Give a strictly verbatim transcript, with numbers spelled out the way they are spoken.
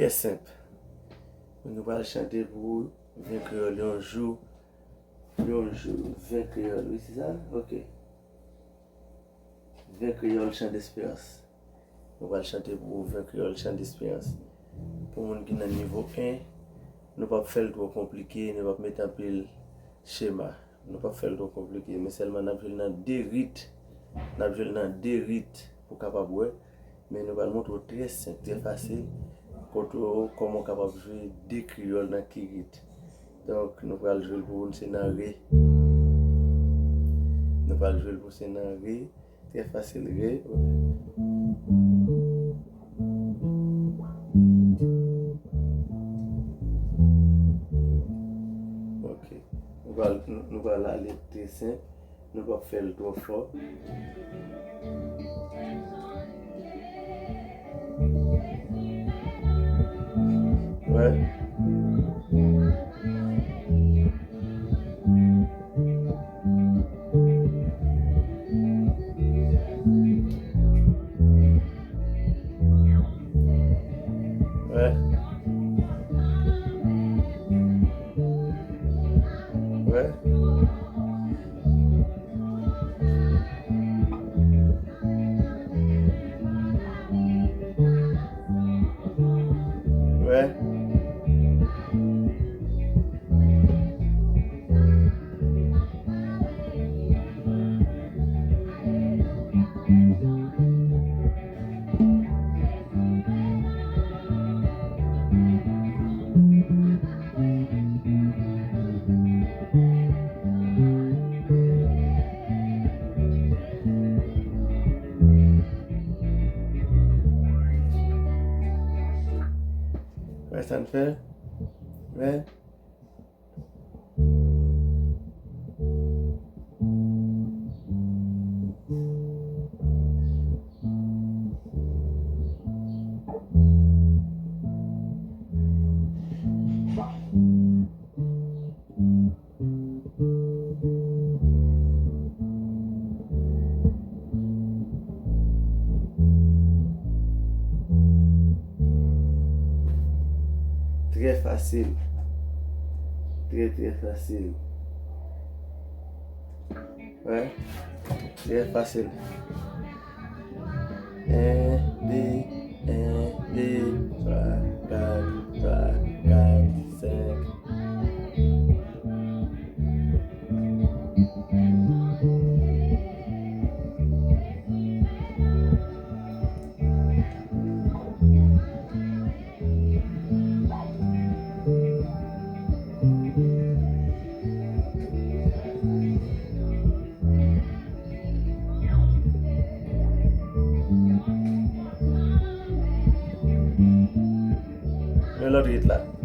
Trè senp. Nou pral chante pou ven kreyòl yon jou. Yon jou, ven kreyòl, wi, se sa? Ok. Ven kreyòl, chan desperans. Nou pral chante pou ven kreyòl, chan desperans. Pou moun ki nan nivo en, nou p ap fè l twò konplike, nou p ap met anpil chema. Nou p ap fè l twò konplike, men sèlman n ap jwe l nan de rit. N ap jwe l nan de rit pou w kapab wè. Men nou pral montre w trè senp, trè fasil, kote w, kòman w kapab jwe de kreyòl nan ki rit. Donk, nou pral jwe l pou w, se nan re. Nou pral jwe l pou w, se nan re. Trè fasil, re. Ok. Nou pral, nou, nou pral ale trè senp. Nou p ap fè l twò fò. Wè. Wè. Wè. Wè. Wè sa n fè? Wè. Trè fasil. Trè, trè fasil. Wè. Trè fasil. En, de, en, de, twa, kat, twa, kat, senk. Men lòt rit la.